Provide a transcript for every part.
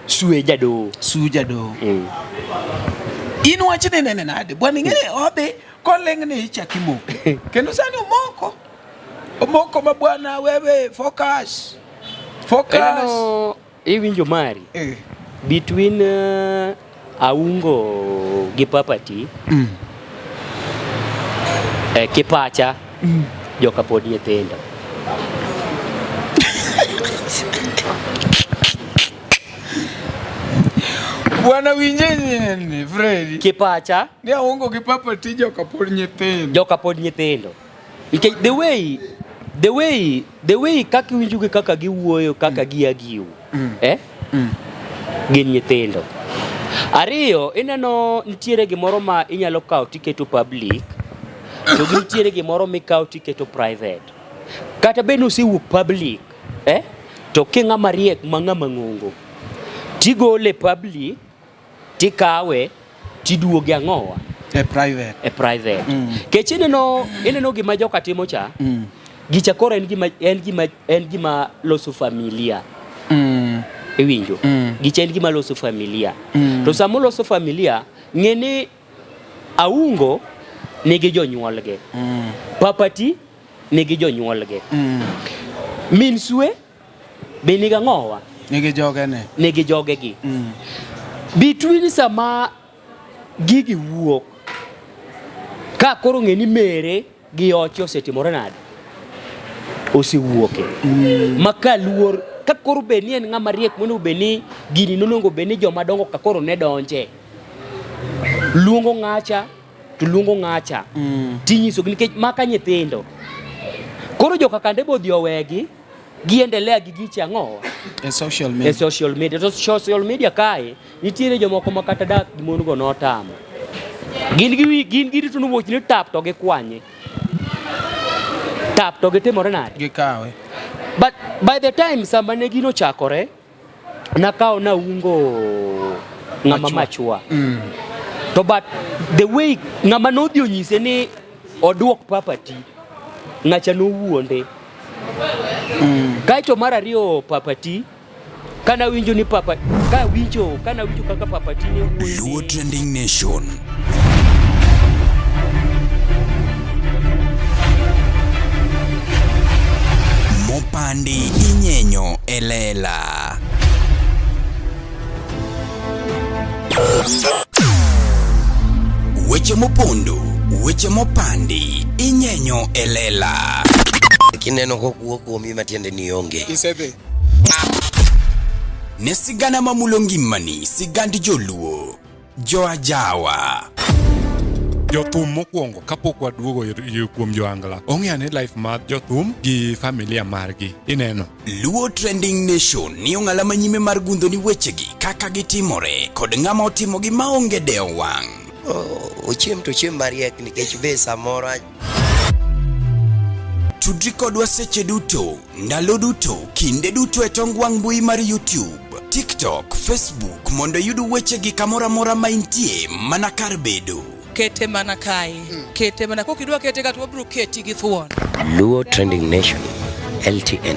Sue jadoho. Su jadoho. In wachni nene nade? Bwana ing'e odhi koling' ni ichak imoke. Kendo sani omoko. Omoko ma bwana wewe focus. Focus. Ineno iwinjo mari Eh. between Aungo gi Papati kipacha joka pod nyithindo. Bwana winje nini Freddy? Kipacha Ni Aungo gi Papa T joka pod nyithindo. Joka pod nyithindo. Nikech the way kaka iwinjo gi kaka giwuoyo kaka giagiu. Eh? Gin nyithindo. Ariyo, ineno nitiere gimoro ma inyalo kawo tiketo public to gi nitiere gimoro mikawo tiketo private. Kata bed ni osewuok public, eh? To king'ama riek ma ng'ama ng'ongo tigole public tikawe tiduoge ang'owa E private. E private. Kech ineno gima joka timo cha. Gicha koro en gima loso familia. Iwinjo? Gicha en gima loso familia. To sama oloso familia, ng'e ni Aungo nigi jonyuolgi. Papati nigi jonyuolgi. Min Sue be nigi ang'owa? Nigi jogene. Nigi jogegi. Between sama gigi wuok, ka koro ng'e ni mere gi oche osetimore nade? Osewuoke. Ma ka luor, ka koro bed ni en ng'ama riek monego bed ni gini nonego bed ni joma dongo ka koro ne donje. Luongo ng'acha to luongo ng'acha. Tinyisogi nikech maka nyithindo. Koro joka kande bodhi owegi giendelea gi giche ang'owa? E social media. E social media. To social media kae nitiere jomoko ma kata dak gi mon go notamo. Gin gi gin girito ni wuoch ni tap to gikwanye. Tap to gitimore nade? Gikawe. But by the time sama ne gino chakore, nakawo naungo ng'ama machua. To but the way ng'ama nodhi onyise ni oduok Papa T, ng'acha nowuonde. Kaeto mar ariyo Papa T, kana winjo ni Papa ka winjo kana winjo kaka Papa T ne wuoyo Luo Trending Nation. Mopandi inyenyo e lela. Weche mopondo, weche mopandi inyenyo e lela. Kineno kokuo kuomi matiende ni onge. Isedhi. Ne sigana mamulo ngimani, sigand joluo, joajawa. Jothum mokwongo kapok waduogo kuom joangla ong'e ane life mar jothum gi familia margi ineno. Luo Trending Nation ni ong'ala manyime mar gundho ni wechegi kaka gitimore kod ng'ama otimogi maonge dewo wang'. Ochiem to ochiem mariek nikech be samoro Tudri kodwa seche duto, ndalo duto, kinde duto e tong wang' mbui mar YouTube, TikTok, Facebook mondo iyud wechegi kamoro amora ma intie mana kar bedo. Kete mana kae. Kete mana kok idwa kete ka to wabiro keti gi thuon. Luo Trending Nation, LTN,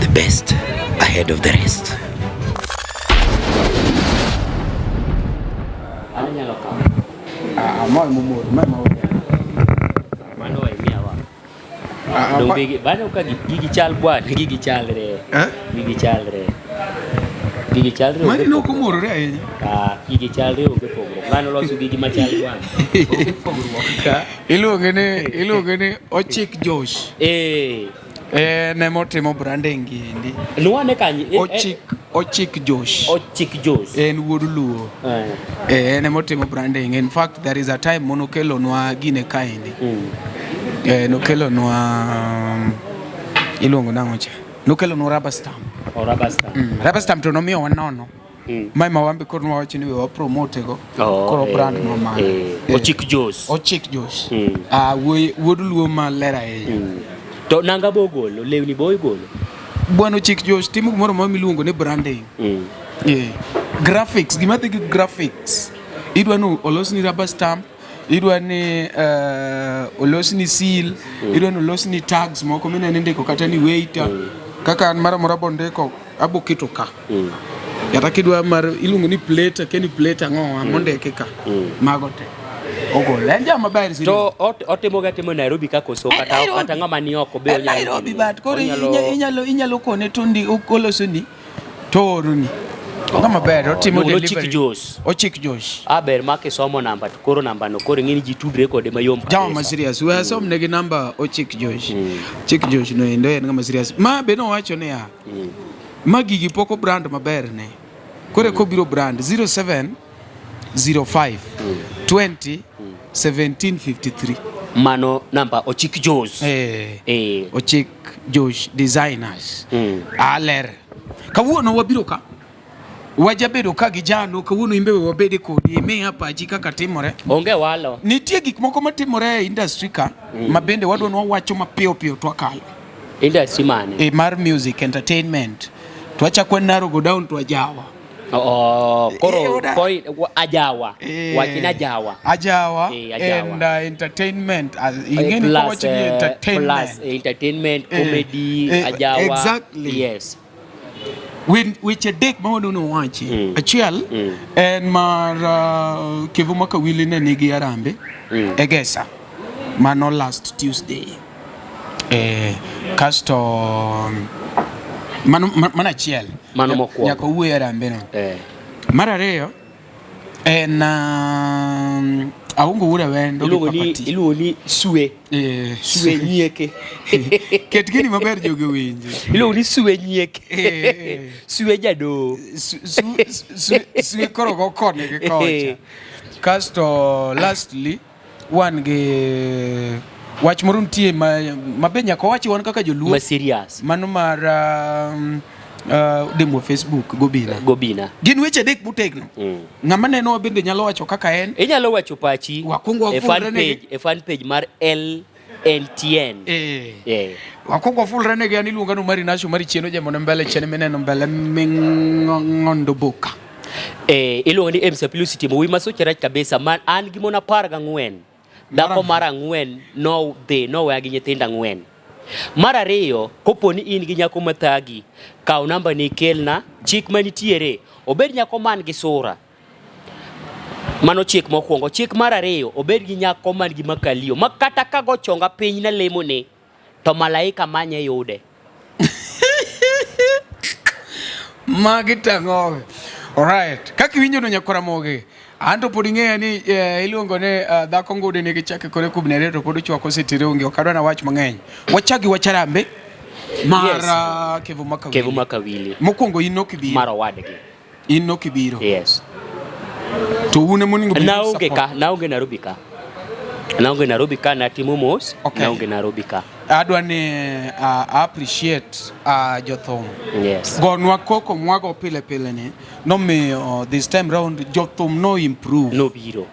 the best ahead of the rest. An anyalo kawo. Ah, mae momoro, mae ma Mano waimiawa. Ah, Dong bigi bano ka gigi chal bwana, gigi chalre. Eh? Gigi chalre. Gigi chalre. Mani onge nok pogruok. omorore ahinya. Ah, gigi chalre onge pogruok. Ng'ano loso gigi machal bwana. Onge pogruok ka. Iluonge ni Ochik Josh. En ema otimo branding giendi. Nuane kanyi. Ochik Josh. Ochik Josh. En wuod Luo. En ema otimo branding. In fact, there is a time monokelonwa gine kaendi. Nokelonwa iluongo nang'o cha? Nokelonwa rubber stamp. Oh, rubber stamp. Rubber stamp to nomiyowa nono. Mae ma wambe koro nwawacho ni we wa promote go. Oh, Koro brand nwa mano. Ochik Josh. Ochik Josh. Ah, wuod Luo maler ahinya. To nanga bo golo, lewni bo igolo. Bwana Ochik Josh timo gimoro amora miluongo ni branding. Graphics, gima dhi gi graphics. Idwa ni olosni rubber stamp, idwa ni olosni seal, idwa ni olosni tags moko mineno indiko kata ni waiter. Kaka an mara mora bondiko. Abo keto ka. Kata kidwa mar iluongo ni plate, akia ni plate ang'owa mondiki ka. Mago te. Ogol. En jama ber serious. To otimo ga timo Nairobi ka koso En kata Nairobi. kata ng'ama ni oko be En onyalo Nairobi timo. but koro Onyalo- inyalo kone to ndi olosoni to ooroni. Ng'ama ber otimo Iluongo ni Ochik delivery. Jos. Ochik Josh. Ah, ber ma kisomo namba to koro namba no koro ing'e ni ji tudre kode mayom Jama ma kabisa. serious. We asom negi namba Ochik Josh. Ochik Josh no endo en ng'ama serious. Ma be nowacho niya. Ma gigi pok obrand maber ne. Koro eka obiro brand 07 05 20 1753. Mano namba Ochik Jos. Eh. Eh. Ochik Josh Designers. Aler. Kawuono wabiro ka. Wajabedo ka gi jano kawuono imbe we wabede kodi imiya pachi kaka timore. Onge walo. Nitie gik moko matimore e industry ka ma bende wadwa ni wawacho mapiyo piyo to wakalo. Industry mane? E mar music entertainment. To wachak wanaro go down to ajawa. Oh, koro Eh, oda. point ajawa. Eh, Wachina ajawa. Ajawa, Eh, ajawa. and entertainment. Ing'eni Plus, kowacho ni entertainment. plus entertainment, Eh, comedy, eh, ajawa. exactly. Yes. Weche adek ma wadwa ni wawachi. Achiel en mar Kevo Makawili ne nigi Harambee Egesa mano last Tuesday. Kasto mano mano achiel. Mano mokwongo. Nyaka owuoye Harambee no. Mar ariyo en Aungo Wuod Awendo gi Iluongo ni Papa T. iluongo ni sue. Sue nyieke. Ket gini maber jogi owinji. Iluongo ni sue nyieke. Sue jadoo. Sue koro go koni gi kocha. Kasto lastly wan gi wach moro nitie ma be nyaka wachi wan kaka joluo. Ma serious. Mano mar demo Facebook Gobina. Gobina. Gin weche adek motegno. Ng'ama nenowa bende nyalo wacho kaka en. Inyalo wacho pachi Wakwongo e fan wafulre negi. page, e fan page mar LNTN. Wakwongo wafulre negi an iluonga ni Omari Nasho mari chien ojemo ne mbele chien mineno mbele ming'ondo boka. Iluongo ni MC Pilusi timo wi masoche rach kabisa ma an gi mon 14. Dhako mar 4 no dhi noweya gi nyithindo 4. Mar ariyo, kopo ni in gi nyako mathagi, kaw namba ni ikelna, chik manitiere, obed nyako man gi sura. Mano chik mokwongo. Chik mar ariyo, obed gi nyako man gi makalio, ma kata ka go chonga piny na lemone, to malaika manye yude. Magi tang'owe. Alright. Kaka iwinjo no nyakwara mogi. An to pod ing'eya ni iluongo ni dhako ngude nigi chake kore kubni ariyo to pod ochwako sitire onge. Ok adwa na wach mang'eny. Wachak gi wach Harambee mar Yes. Kevo Makawili. Kevo Makawili. Mokwongo in nok ibiro. Mar owadgi. In nok ibiro. Yes. To un ema onego bed ni Naonge support. ka, naonge Nairobi ka. Naonge Nairobi ka natimo mos, Okay. naonge Nairobi ka. Adwa ni appreciate jothum. Yes. Gonwa koko mwago pile pile ni nomiyo this time round jothum no improve. Nobiro.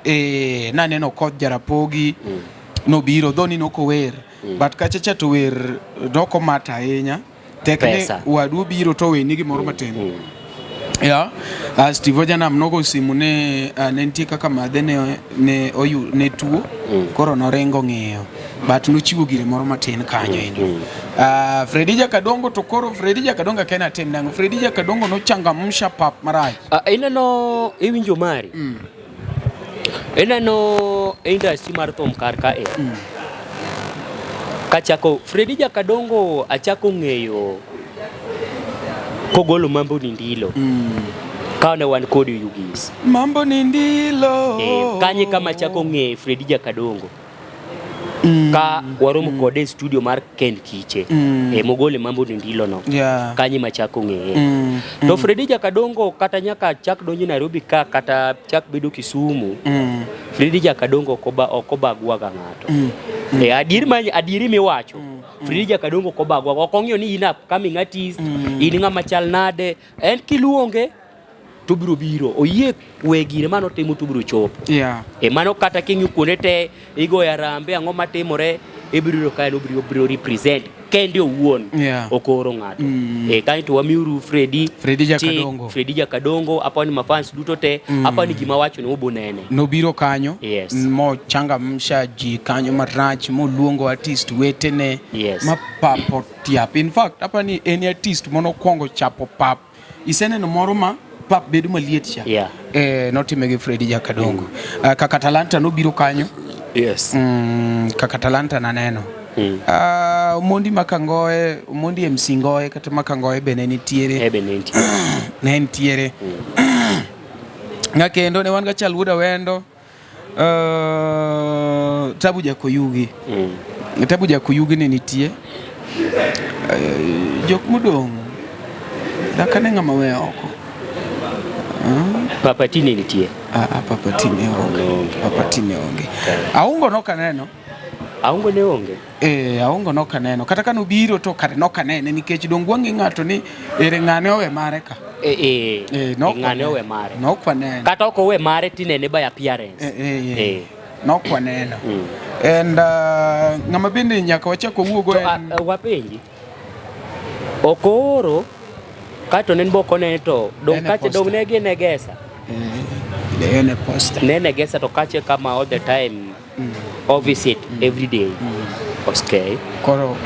Naneno koth Jarapogi nobiro dhoni nokower but kacha cha to wer nokomata ahinya. Tek ni Pesa. wadu obiro to weni gimoro matin. Yeah. Steve Ojanam nogo simu ne ne nitie kaka madhe ne oyu ne tuo koro noringo ng'iyo but nochiwo gire moro matin kanyo endo. Fredi Jakadongo to koro Fredi Jakadongo akia ni atim nang'o. Fredi Jakadongo nochangamsha pap marach. Ineno iwinjo mari. Ineno industry mar thum kar ka e. Kachako Fredi Jakadongo achako ng'eyo kogolo Mambo ni Ndilo. Ka ne wan kod Oyugis. Mambo ni Ndilo. Kanye kama achako ng'eyo Fredi Jakadongo. Ka waromo kode e studio mar Ken Kiche. Mogole Mambo ni Ndilo no. Kanye machako ng'eye. To Fredi Jakadongo kata nyaka chak donjo Nairobi ka kata chak bedo Kisumu. Fredi Jakadongo ok obagwa ga ng'ato. Adieri miwacho. Fredi Jakadongo ok obagwa. Ok ong'iyo ni in upcoming artist, in ng'ama chal nade. En kiluonge to obiro biro. Oyie we gire mano timo to obiro chopo. Mano kata king'iyo kuonde te, igoyo harambee, ang'o matimore, Ibiro yudo ka en obiro obiro represent kende owuon. Yeah. Ok ooro ng'ato. Eh, kanyo to wamiuru Freddy. Freddy Jakadongo. Freddy Jakadongo, apani mafans duto te, apani gima wacho ni ubo nene. Nobiro kanyo Yes. mochangamsha ji kanyo marach moluongo artist wetene Yes. ma pap otiap. In fact apani en artist manokwongo chapo pap. Iseneno moro ma pap bedo maliet cha. Yeah. Eh, notime gi Freddy Jakadongo. Kaka Talanta nobiro kanyo. Yes. Kaka Talanta naneno. Omondi Makangoe, Omondi MC Ngoe kata Makangoe be ne nitiere. Eh, be ne nitie. Ne nitiere. Ng'a kendo ne wan ga Chal Wuod Awendo. Tabu Jakoyugi. Tabu Jakoyugi ne nitie. Jok modong' dak ane ng'ama we oko. Papa T ne nitie. Ah, Papa T ne onge. Papa T ne onge. Aungo nok aneno. Aungo ne onge. Eh, Aungo nok aneno. Kata ka nobiro to kare nok anene nikech dong wang'i ng'ato ni ere ng'ane owe mare ka. Eh, eh, Eh, nok ng'ane owe mare. Nok waneno. Kata ok owe mare tinene by appearance. Eh, eh, eh. Eh. Nok waneno. And ng'ama bende nyaka wachak wawuogo To en wapenji. Ok ooro kato ne en bok onene to dong En e kache posta. dong ne gin e gesa. Eh, en e posta. Ne en e gesa to kache kama all the time. Or visit every day. Okay. Koro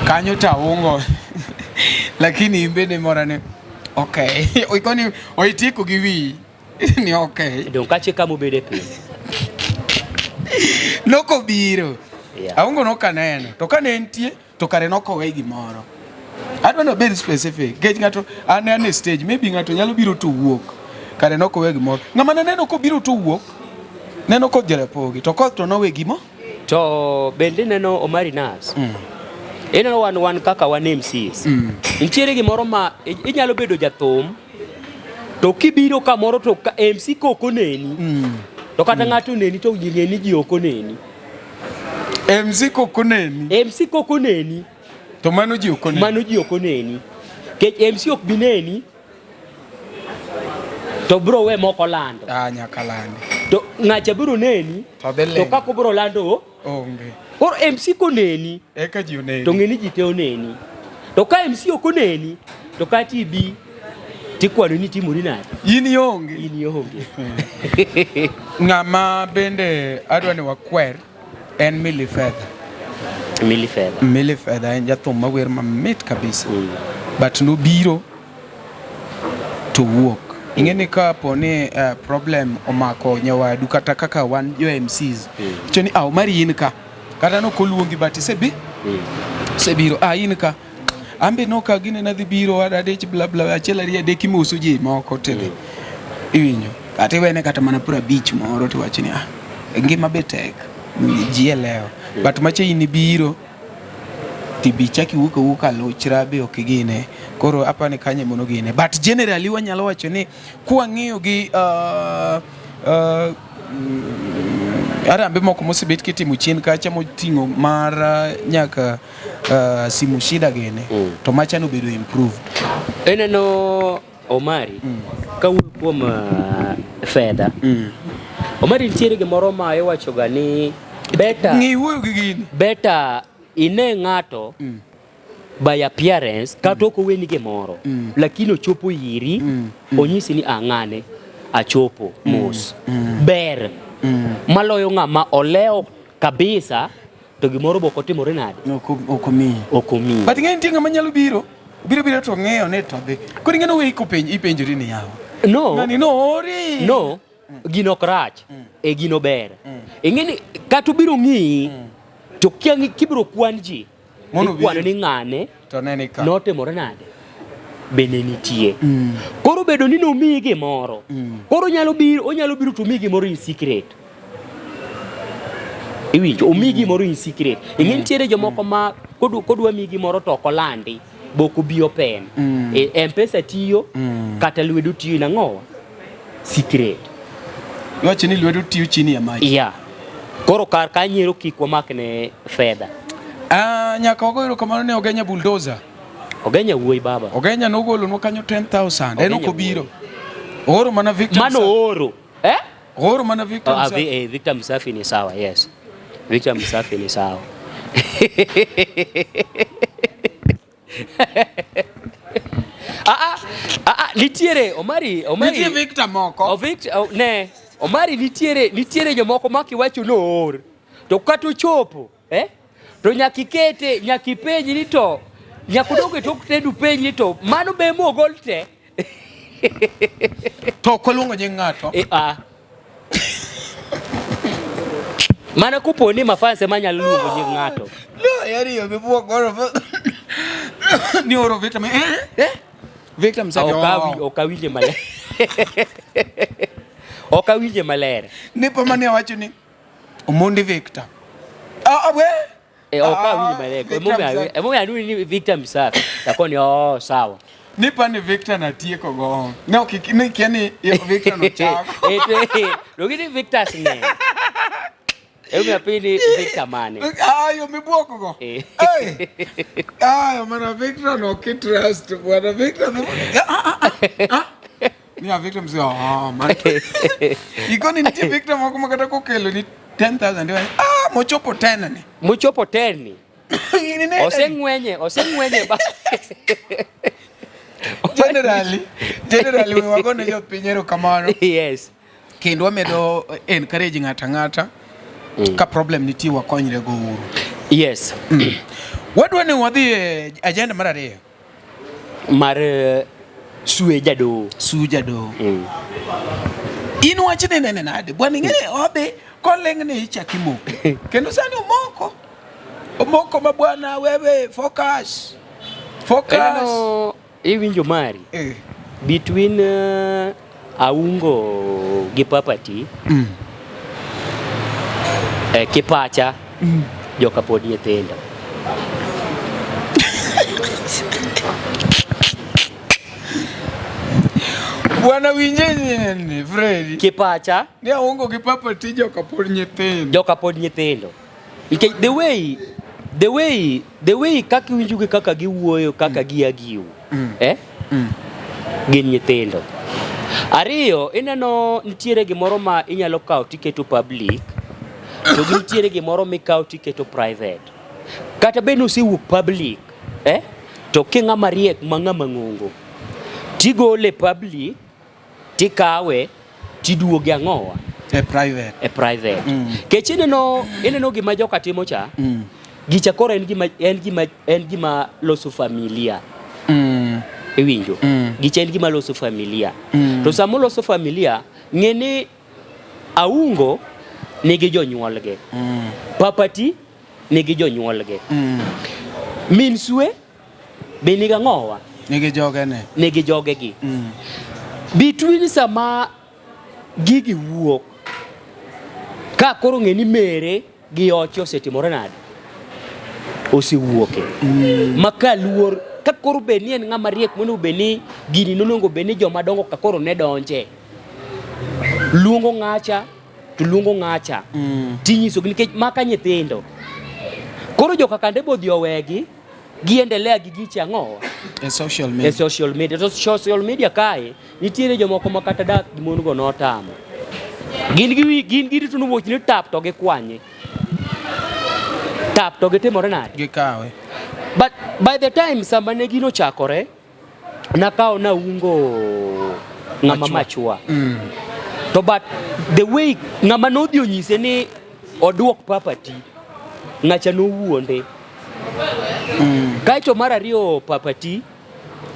kanyo to aungo. Lakini in bende mora ni okay. Oikoni oitieko gi wiyi ni okay. Dong kache kama obede piny. Nokobiro. Yeah. Aungo nokaneno. To kane entie to kare nokowe gimoro. Adwa ni obed specific. Nikech ng'ato an an e stage maybe ng'ato nyalo biro to wuok. Kare nokowe gimoro. Ng'ama ne neno kobiro to wuok. Neno koth Jarapogi to koth to nowe gimo. To bende neno Omari Nas. Ineno wan kaka wan MCs. Nitiere gimoro ma inyalo bedo jathum to kibiro kamoro to ka MC kok oneni. To kata ng'ato oneni to ji ng'e ni ji ok oneni. MC kok oneni. MC kok oneni. To mano ji ok oneni. Mano ji ok oneni. Kech MC ok bi neni to bro we moko lando. Ah, nyaka landi. To ng'acha biro neni To dhi to ling. kaka obiro lando Onge. Koro MC koneni Eka ji oneni. to ng'e ni ji te oneni. To ka MC ok oneni to kata ibi tikwano ni timori nade? In ionge. In ionge. Ng'ama bende adwa ni wakwer en Milly Fedha. Milly Fedha. Milly Fedha en jathum mawer mamit kabisa. But nobiro to wuok. Ing'e ni kapo ni problem omako nyawadu kata kaka wan jo MCs. Iwacho ni ah Omari in ka. Kata nok oluongi but isebi. Isebiro ah in ka. Ambe noka gine nadhi biro adich bla bla achiel ariyo adek imoso ji moko tidhi. Iwinjo. Kata iwene kata mana 50 moro tiwacho ni ah ngima be tek. Ji elewa. But macha in ibiro tibi chak iwuok awuoka aluchra be ok igine. Koro apani kanyo emono gine. But generally wanyalo wacho ni kwang'iyo gi arambe moko mosebet kitimo chien kacha moting'o mar nyaka simu shida gini to macha nobedo improved. Ineno Omari kawuoyo kuom fedha. Omari nitiere gimoro ma iwacho ga ni better Ng'i wuoyo gi gini. Better ine ng'ato by appearance kata ok oweni gimoro lakini ochopo iri onyisi ni ang'ane achopo mos ber maloyo ng'ama olewo kabisa to gimoro be ok otimore nade Ok omiyi. Ok omiyi. But ing'e nitie ng'ama nyalo biro biro biro to ng'eyo ni to dhi. Koro ing'e ni oweyi kopenj ipenjori ni yawa. No. Ng'ani noori. No. Gino ok rach. E gino ber. Ing'e ni kata obiro ng'iyi to kibiro kwan ji Mondo ikwano obiro. ni ng'ane To ne ni ka. notimore nade be ne nitie. Koro bedo ni nomiyi gimoro. Koro onyalo biro to omiyi gimoro in secret. Iwinjo, omiyi gimoro in secret. Ing'e nitiere jomoko ma kodwa miyi gimoro to ok olandi, be ok obi open. M-Pesa tiyo, kata lwedo tiyo in ang'owa? Secret. Iwacho ni lwedo tiyo chini ya maji. Yeah. Koro kar kanyiero kik wamakne fedha. Nyaka wago erokamano ne Ogenya Bulldozer. Ogenya wuoyi baba. Ogenya nogolonwa kanyo 10,000. En Ogenya ok obiro. Ooro mana Victor Mano Msafi. ooro. Eh? Ooro mana Victor Oh, Msafi. Victor Msafi ni sawa, yes. Victor Msafi ni sawa. Ah, ah, ah, ah, nitiere Omari, Omari. Nitie Victor moko. O Victor, oh, ne Omari nitiere nitiere jomoko ma kiwacho noor to kata ochopo eh? To nyaka ikete nyaka ipenj ni to nyaka odog e tok tedu penj ni to mano be mogol te. To ok oluongo nying ng'ato. E, ah. Mana kopo ni mafans ema nyalo luongo nying ng'ato. No, yani yo mibuok goro. Ni oro Victor. Eh? Eh? Victor Msafi. Ok awinje maler. Ok awinje maler. Ni pa mane awacho ni Omondi Victor. Ah, ah we. Eh, ok awinje maler. Emomiyo emomiyo anuni ni Victor Msafi. Takoni oh sawa. Ni pa ni Victor natieko go. Ne ok ni kia ni Victor nochako. Eh, to gini Victor ng'eny. Emomiyo apenji ni Victor mane? Ayo mibuok go. Eh. Hey. Ayo mana Victor no kitrust bwana Victor. Ah, ah, ah. Ni a Victor mzee. Ah, man. Ikoni nitie Victor moko ma kata kokelo ni 10,000 iwacho, ah mochopo 10 ni. Mochopo 10 ni. Inene- Oseng'wenye, oseng'wenye ba. Generally, generally we wagone jopiny erokamano. Yes. Kendo wamedo encourage ng'ato ang'ata ka problem nitie wakonyre go uru. Yes. Wadwa ni wadhi e agenda mar ariyo. Mar sue jadoho. Sue jadoho. In wachni nene nade? Bwana ing'e odhi koling' ni ichak imoke. Kendo sani omoko. Omoko ma bwana wewe focus. Focus. Ineno iwinjo mari. Eh. Between Aungo gi Papati. Kipacha. Joka pod nyithindo. Bwana winje nini Freddy? Kipacha. Ni Aungo gi Papati joka pod nyithindo. Joka pod nyithindo. Nikech the way the way the way kaka iwinjo gi kaka giwuoyo kaka giagiu. Eh? Gin nyithindo. Ariyo, ineno nitiere gimoro ma inyalo kawo tiketo public to gi nitiere gimoro mikawo tiketo private. Kata bed ni osewuok public, eh? To king'ama riek ma ng'ama ng'ongo, tigole public, tikawe, tiduoge ang'owa? E private. E private. Kech ineno, ineno gima joka timo cha, gicha koro en gima, en gima, en gima loso familia. Iwinjo? Gicha en gima loso familia. To sama oloso familia, ng'e ni Aungo nigi jonyuolgi. Papati nigi jonyuolgi. Min Sue be nigi ang'owa? Nigi jogene. Nigi jogegi. Between sama gigi wuok, ka koro ng'e ni mere gi oche osetimore nade? Osewuoke. Ma ka luor, ka koro bed ni en ng'ama riek monego bed ni gini nonego bed ni joma dongo ka koro ne donje. Luongo ng'acha to luongo ng'acha. Tinyisogi nikech maka nyithindo. Koro joka kande bodhi owegi, giendelea gi giche ang'owa? E social E media. social media. To social media kae, nitiere jomoko ma kata dak gi mon go notamo. Gin gi gin girito ni wuoch ni tap to gikwanye. Tap to gitimore nade? Gikawe. But by the time sama ne gino chakore, nakawo naungo ng'ama machua. To but the way ng'ama nodhi onyise ni oduok papati, ng'acha nowuonde. Kaeto mar ariyo papati,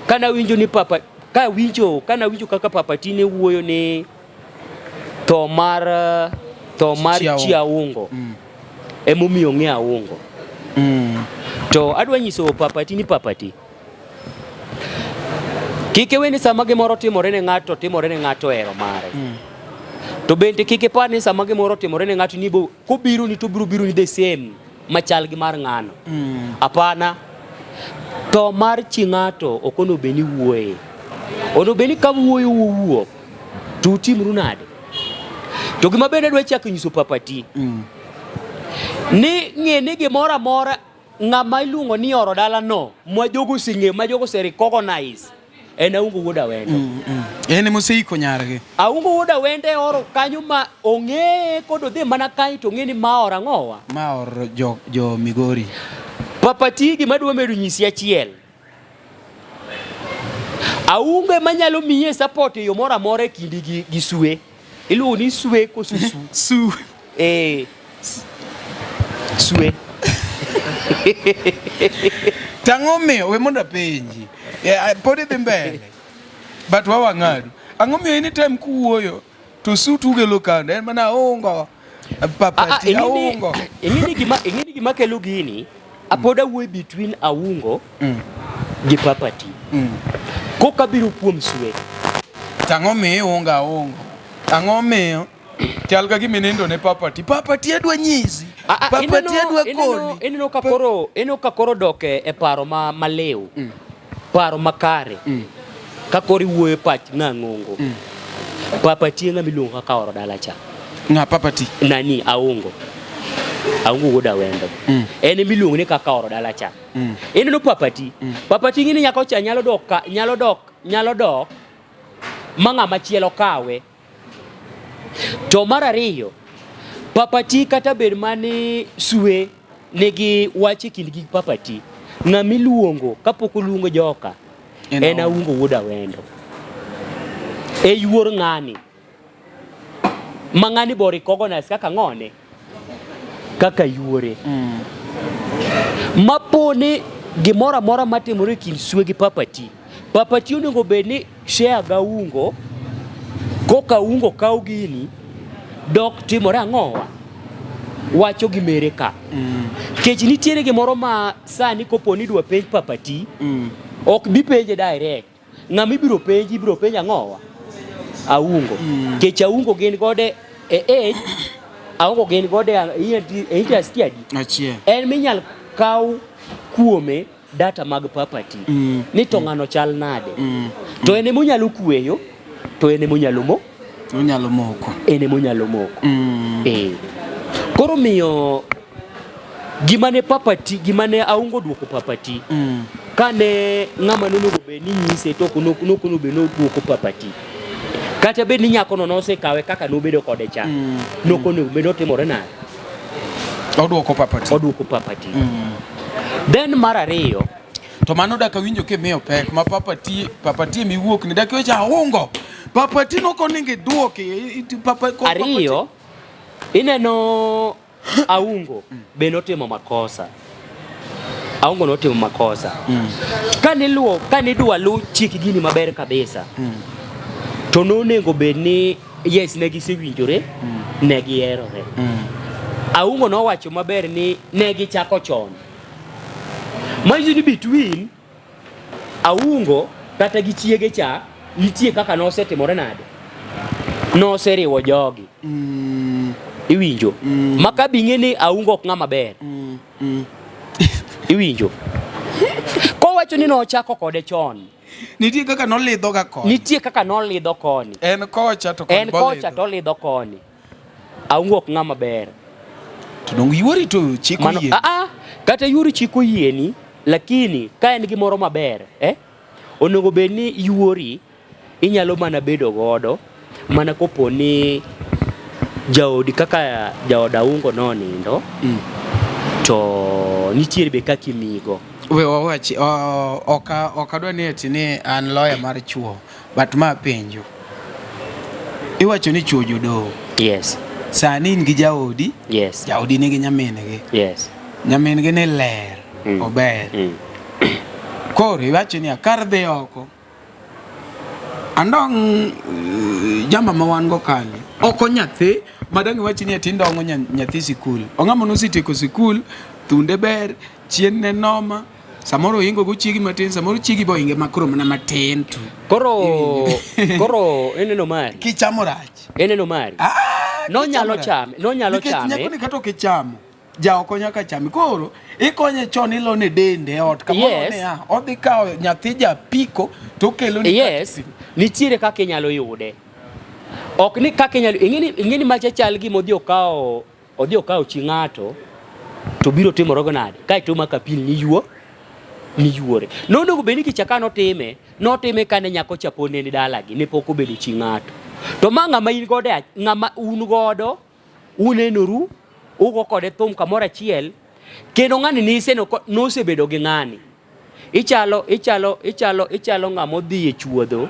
kana winjo ni papa, ka winjo, kana winjo kaka papati ne wuoyo ni tho mar Chi Chiaungo emomiyo ong'e Aungo. To adwa nyiso papati ni papati, kik iwe ni sama gimoro timore ne ng'ato timore ne ng'ato hero mare. To bende kik ipar ni sama gimoro timore ne ng'ato ni bo kobiro ni to obiro biro ni the same machal gi mar ng'ano. Hapana. Tho mar chi ng'ato ok onego bed ni wuoye. Onego bed ni ka wuoyo wuowuok to utimru nade? To gima bende adwa chako nyiso papati ni ng'e ni gimoro amora ng'ama iluongo ni oro dalano ma jogo oseng'eyo ma jogo ose recognize En Aungo wuod Awendo. En emoseiko nyargi. Aungo wuod Awendo e oro kanyo ma ong'eye kod odhi mana kanyo to ong'e ni ma oro ang'owa. Ma oro jo, jo Migori. Papa ti gima adwa medo nyisi achiel. Aungo ema nyalo miye support e yo moro amora e kindi gi, gi Sue. Iluongo ni Sue koso Su? Su. Eh. Sue. Tang'o miyo we mondo apenji. Yeah, pod idhi mbele. But wawang'adu. Ang'o miyo anytime kuwuoyo to su tugelo kando en mana aungo. Papa ti aungo. Ing'eni gima ing'eni gima kelo gini. Apod awuoyo between Aungo gi Papa T. Koka biro kuom Sue. Tang'o miyo iungo aungo. Ang'o miyo chal ka gima inindo ne Papa T. Papa T adwa nyisi. Papa T adwa koni. Ineno ka koro ineno ka koro dok e paro ma maliw. Paro makare. Ka koro iwuoyo e pach ng'ang'ongo. Papa T e ng'ama iluongo kaka oro dala cha. Ng'a Papa T? Nani Aungo. Aungo wuod Awendo. En ema iluongo ni kaka oro dala cha. Ineno Papa T. Papa T ng'ini nyako cha nyalo dok ka, nyalo dok nyalo dok ma ng'ama chielo kawe. To mar ariyo, Papa T kata bed mani Sue nigi wach e kindgi gi Papa T. Ng'ama iluongo kapok oluongo joka en Aungo wuod Awendo. E yuor ng'ani. Ma ng'ani bo recognize kaka ng'one kaka yuore. Mapo ni gimoro amora matimore e kind Sue gi Papa T, Papa T onego bed ni share ga Aungo, koka Aungo kaw gini dok timore ang'owa wacho gi mere ka. Kech nitiere gimoro ma sani kopo ni idwa penj Papa T, ok bi penje direct. Ng'ama ibiro penji ibiro penj ang'owa? Aungo. Kech Aungo gin gode e age, Aungo gin gode e e industry adi? Achiel. En minyal kaw kuome data mag Papa T. Ni to ng'ano chal nade? To en emonyalo kweyo, to en emonyalo mo, Onyalo moko. en emonyalo moko. Eh. Koro miyo gima ne Papa T, gima ne Aungo duoko Papa T. Kane ng'ama nonego bed ni nyise to ok nokono bed ni oduoko Papa T. Kata bed ni nyakono nosekawe kaka nobedo kode cha. Nokonego bed ni otimore nade? Oduoko Papa T. Oduoko Papa T. Then mar ariyo, To mano dak awinjo kimiyo pek ma Papa T, Papa T miwuok ni dak iwacho Aungo. Papa T nokonego iduoki. Papa, ko- Papa T- ariyo, ineno Aungo be notimo makosa. Aungo notimo makosa. Kaniluwo, kanidwa luw chik gini maber kabisa. To nonego bed ni yes ne gisewinjore, ne giherore. Aungo nowacho maber ni ne gichako chon. Manyiso ni between Aungo kata gi chiege cha nitie kaka nosetimore nade? Noseriwo jogi. Iwinjo? Ma ka bing'e ni Aungo ok ng'ama ber. Iwinjo? Kowacho ni nochako kode chon. Nitie kaka nolidho ga koni. Nitie kaka nolidho koni. En kocha to koni En kocha to olidho koni. Aungo ok ng'ama ber. To dong yuori to chik Mano, oyie. ah, ah, kata yuori chik oyieni, lakini ka en gimoro maber, eh? Onego bed ni yuori inyalo mana bedo godo mana kopo ni jaodi kaka jaod Aungo nonindo to nitiere be kaka imigo. We wawachi ok adwa ni ati ni an lawyer mar chuo but ma penjo. Iwacho ni chuo jodoho. Yes. Sani in gi jaodi. Yes. Jaodi nigi nyamin-gi. Yes. Nyamin-gi ni ler, ober. Koro iwacho niya, kar dhi oko, andong' jama ma wan go kanyo, oko nyathi ma dang' iwach ni ati indong'o nyathi sikul. Ong'ama nosetieko sikul, thunde ber, chien ne noma, samoro ohingo go chiegi matin, samoro chiegi be ohinge makoro mana matin tu. Koro koro ineno mari. Kichamo rach. Ineno mari. Ah, Nonyalo kichamo rach. chame, nonyalo Nikech chame. nyakoni kata ok ichamo, jaoko nyaka chame. Koro ikonye chon ilone dende e ot kamoro Yes. niya, odhi kawo nyathi japiko to okelo ni Yes, nitiere kaka inyalo yude. Ok ni kaka inyalo ing'eni ing'eni macha chal gima odhi okawo odhi okawo chi ng'ato to biro timore go nade? Kae to omako apil ni yuo. Ni yuore. Nonego bed ni gicha ka notime, notime kane nyako cha pod ne ni dalagi, ne pok obedo chi ng'ato. To ma ng'ama in godo, e ng'ama un godo, unenoru, ugo kode thum kamoro achiel, kendo ng'ani niseno nosebedo gi ng'ani. Ichalo, ichalo, ichalo, ichalo ng'ama odhi e chuodho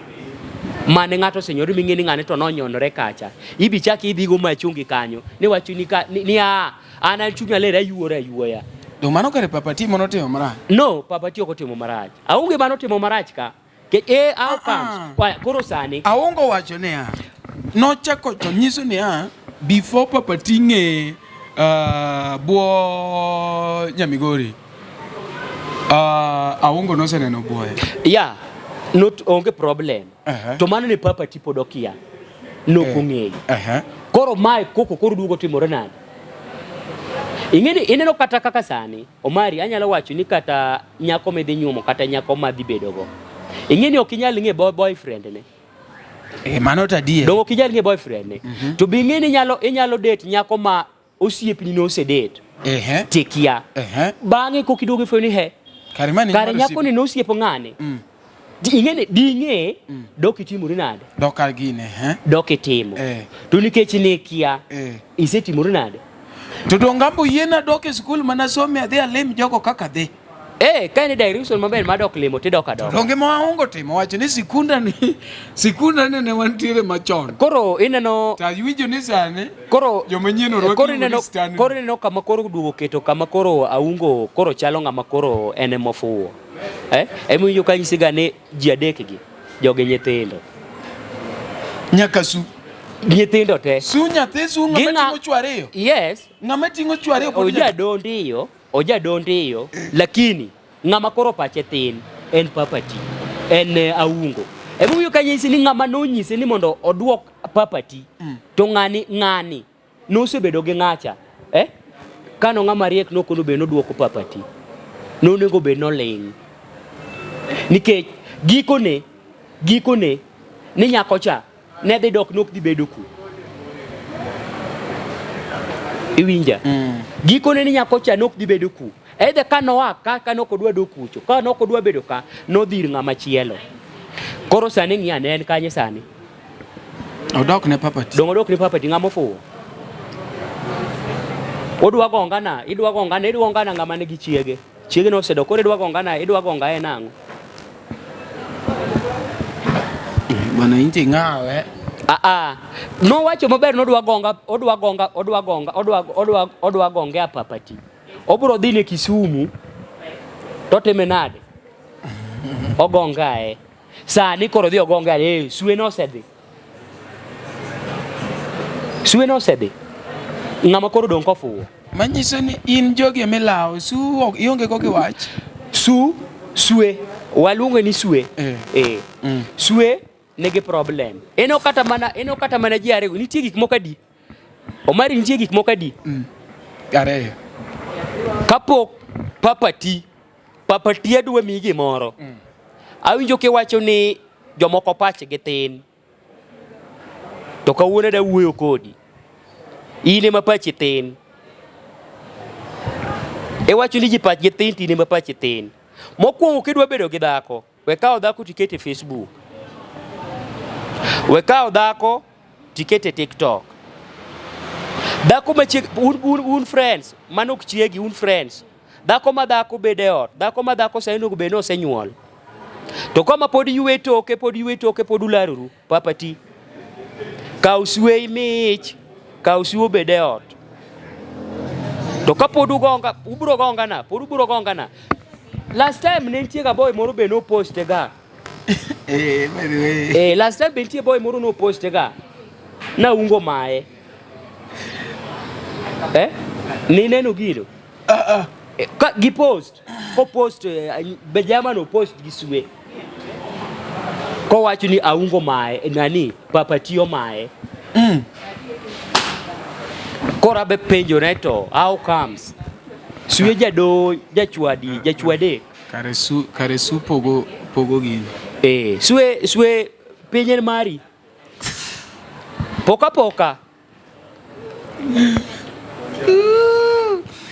mane ng'ato osenyore ming'e ni ng'ane to nonyonore kacha. Ibi chak idhi go machungi kanyo, niwacho ni ka, ni, ni a, an an chunya ler ayuora ayuoya. To mano kare Papa T mano timo marach. No, Papa T ok otimo marach. Aonge mano timo marach ka. Ke, e, how comes? Ah. Kwa, koro sani, Aongo wacho niya, nochako to nyiso niya, before Papa T ng'e buo Nyamigori, Aongo noseneno buoye. yeah, not onge problem. Aha. To mano ne Papa T pod okia. Nok Eh. ong'eyo. Aha. Koro mae koko koro duogo timore nade? Ing'e ni ineno kata kaka sani, Omari anyalo wacho ni kata nyako midhi nyuomo kata nyako madhi bedogo. Ing'e ni ok inyal ng'e boyfriend ne. Eh, mano to adier. Donge ok inyal ng'e boyfriend ne. To be ing'e ni inyalo inyalo date nyako ma osiepni nosedate. Ehe. Tikia. Ehe. Bang'e kok iduogo ifwenyo ni he. Kare mani Kare nyako ni nosiepo ng'ane. Ing'e ni ding'e dok itimori nade? Dok kar gine, he? Dok itimo. Eh. To nikech ne kia, Eh. isetimori nade? To dongambo yiena dok e skul mana some adhi alim jogo kaka dhi. Eh, ka en direction maber mar dok limo tidok adoka. Donge ma waongo timo wacho ni sikunda ni sikunda ni ne wantiere machon. Koro ineno To awinjo ni sani koro joma nyien orwaki koro ineno Stanley. koro ineno kama koro duogo keto kama koro aungo koro chalo ng'ama koro en ema ofuwo. Eh? Emomiyo ka nyisiga ni ji adek gi jogi nyithindo. Nyaka su. Nyithindo te. Su nyathi su ng'ama Ging'a- ting'o chwo ariyo. Yes. Ng'ama ting'o chwo ariyo pod Oja dondiyo, oja dondiyo, lakini ng'ama koro pache tin en Papa T, en Aungo. Emomiyo ka nyisi ni ng'ama nonyise ni mondo oduok Papa T, to ng'ani ng'ani nosebedo gi ng'acha eh? Kano ng'ama riek nokono bed noduoko Papa T, nonego bed noling'. Nikech gikone, gikone ni nyako cha ne dhi dok nok dhi bedo ku. Iwinja? Gikone ni nyako cha nok dhi bedo ku. Either ka noa ka, ka nok odwa dok kucho, ka nok odwa bedo ka, nodhi ir ng'ama chielo. Koro sani ng'i ane en kanye sani? Odok ne Papa T. Dong' odok ne Papa T ng'ama ofuwo. Odwa gongana, idwa gongana, idwa gongana ng'ama nigi chiege. Chiege nosedok, koro idwa gongana, idwa gonga en ang'o? Bwana inti ng'awe. Ah ah. Nowacho maber nodwa gonga, odwa gonga, odwa gonga, odwa odwa odwa gonge a Papa T. Obro dhi ne Kisumu. Totime nade? Ogongae. Sani koro dhi ogongae, eh, swe nosedhi. Swe nosedhi. Ng'ama koro dong' kofuwo. Manyiso ni in jogi emilawo, su ok ionge go gi wach. Su, swe, waluonge ni swe. Eh. Eh. Swe nigi problem. Eno kata mana, eno kata mana ji ariyo, nitie gik moko adi? Omari nitie gik moko adi? Ariyo. Kapok Papa T, Papa T adwa miyi gimoro. Awinjo kiwacho ni jomoko pachgi tin. To kawuono adwa wuoyo kodi. In ema pachi tin. Iwacho ni ji pachgi tin to in ema pachi tin. Mokwongo kidwa bedo gi dhako, we kawo dhako tikete e Facebook. We kawo dhako tikete e TikTok. Dhako machieg un, un, un friends, mano ok chiegi, un friends. Dhako ma dhako bedo e ot, dhako ma dhako sani onego bed ni osenyuol. To kama pod ywe toke, pod ywe toke, pod ularoru, Papa T. Kaw swe mich, kaw swe obed e ot. To kapod ugonga, ubro gongana, pod ubro gongana. Last time ne nitie ga boy moro be noposte ga. Eh, by the way. Eh, last time be nitie boy moro noposte ga. Naungo maye. Eh? Nineno gino? Eh, ka gi post, ko post be jama no post gi swe. Kowacho ni aungo maye, nani, Papa T omaye. Koro abe penjore to how comes? Swe jado, jachwadi, jachwadek. Kare su, kare su pogo, pogo gini. Eh, swe, swe piny en mari. Poka poka.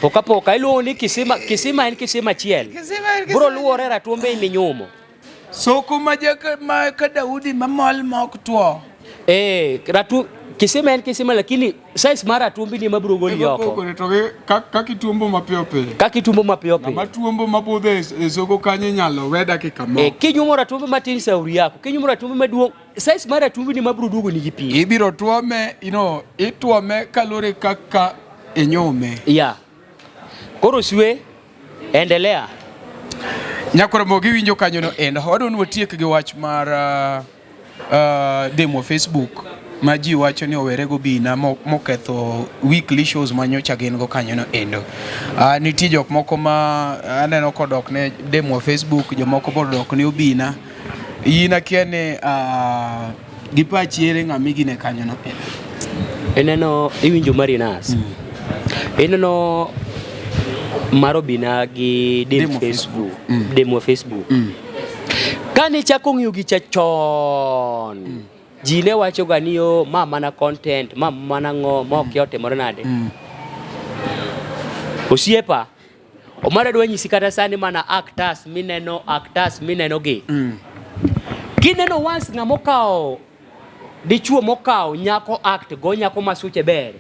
Poka poka iluongo ni kisima, kisima en kisima achiel. Kisima en kisima Bro luwore ratuombe minyumo. Soko ma jaka ma ka Daudi mamol ma ok two. Eh, ratu kisima en kisima lakini size mar ratumbi ni ema biro goli oko. Pogore to gi kaka ituombo mapiyo piyo. Kaka ituombo mapiyo piyo. Ng'ama tuombo mabudho e e soko kanyo inyalo we dakika moko. Eh, kinyumo ratumbi matin sauri yako, kinyumo ratumbi maduong' size mar ratumbi ni ma biro duogo nigi pi. Ibiro tuome, you know, ituome kaluwore kaka inyume. Yeah. Koro swe endelea. Nyakwar giwinjo kanyo no endo. Wadwa ni watiek gi wach mar uh, uh, demo Facebook ma ji wacho ni owere go Obina moketho weekly shows ma nyocha gin go kanyo no endo. Nitie jok moko ma aneno kodok ne demo Facebook, jomoko bodok ne Obina. In akia ni gi pachi ere ng'ama igine kanyo no endo. Ineno iwinjo Marinas. Ineno mar Obina gi dem Demo Facebook. Demo Facebook. Kane ichako ng'iyo gicha chon, ji ne wacho ga ni yo ma mana content, ma mana ng'o, ma ok otimore nade. Osiepa, Omara dwa nyisi kata sani mana actors mineno actors mineno gi. Kineno once ng'ama okawo dichuo mokawo nyako act go nyako ma suche ber.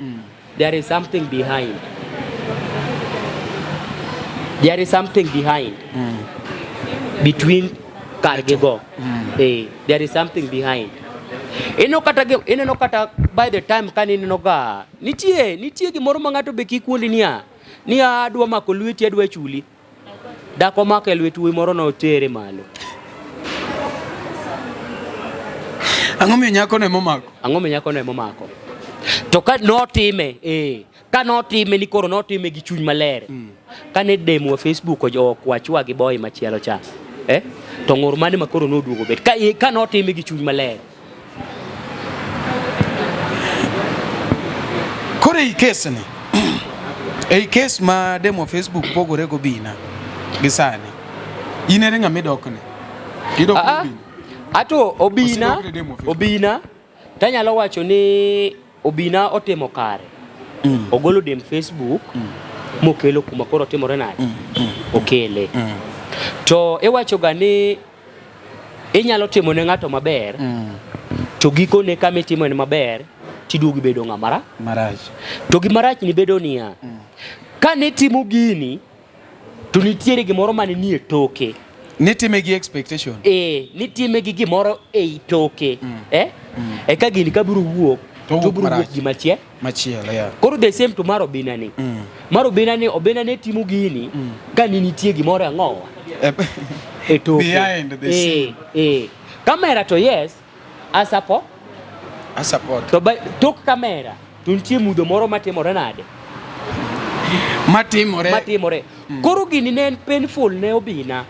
There is something behind. There is something behind. Between kargi go. Eh, there is something behind. Ineno kata ineno kata by the time kane ineno ga nitie nitie gimoro ma ng'ato be kik wuondi niya niya adwa mako lweti adwa chuli. Dak omako e lwet wuoyi moro notere malo. Ang'o miyo nyako no emomako? Ang'o miyo nyako no emomako? To ka notime, eh, ka notime ni koro notime gi chuny maler. Kane demo wa Facebook okwachwa gi boy machielo cha. Eh? To ng'ur mane ma koro noduogo bet. Ka, ka notime gi chuny maler. Koro ei kes ni, ei kes ma demo Facebook pogore go Obina gi sani, in ere ng'ama idokne? Idok ne Ah, ah. Obina? Ato Obina, Osidokne demo Facebook. Obina, tanyalo wacho ni Obina otimo kare. Ogolo dem Facebook mokelo kuma koro otimore nade? Okele. To iwacho ga ni inyalo timo ne ng'ato maber to gikone kama itimo ne maber tiduogo ibedo ng'ama ra Marach. to gima rach ni bedo niya kane itimo gini to nitiere gimoro mane nie toke Nitime gi expectation. eh nitime gi gimoro ei toke eh eka gini ka biro wuok To to owuok biro wuok marach. gima chielo Machielo, yeah. Koro the same to mar Obina ni. Mar Obina ni Obina ne timo gini ka ni nitie gimoro ang'owa e toke. Behind the scene. Eh, eh. Kamera to yes, a support. A support. To by, tok kamera to nitie mudho moro matimore nade? Matimore. Matimore. Koro gini ne en painful ne Obina.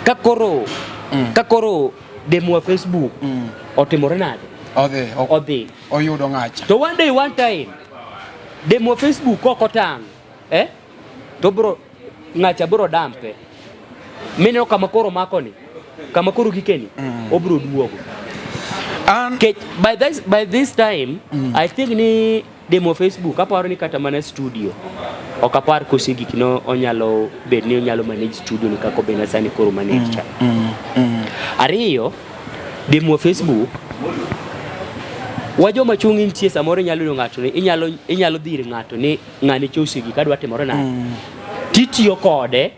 Ka koro ka koro demo Facebook otimore nade? Odhi. Odhi. Oyudo ng'acha. To one day one time demo Facebook kok otang' eh? To bro ng'acha bro dampe. Mineno kama koro mako ni, kama koro gikeni, obro duogo. Kech, by this time I think ni demo Facebook aparo ni kata mana studio ok apar kose gik no onyalo bed ni onyalo manage studio ni kaka obed sani koro manage cha. Ariyo, demo Facebook wa joma chung' nitie samoro inyalo yudo ng'ato ni inyalo inyalo dhi ir ng'ato ni ng'ani cha osegik adwa timore nade titiyo kode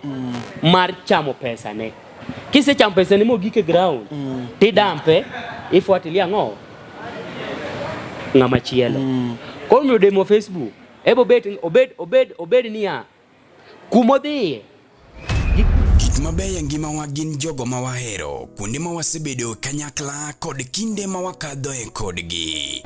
mar chamo pesane kisechamo pesane mogik e ground tidampe ifuatilia ang'o ng'ama chielo koro miyo demo Facebook ebo bet obed obed obed niya kumodhiye Gik mabeyo e ngimawa gin jogo ma wahero, kuonde ma wasebedoe kanyakla kod kinde ma wakadhoe kodgi.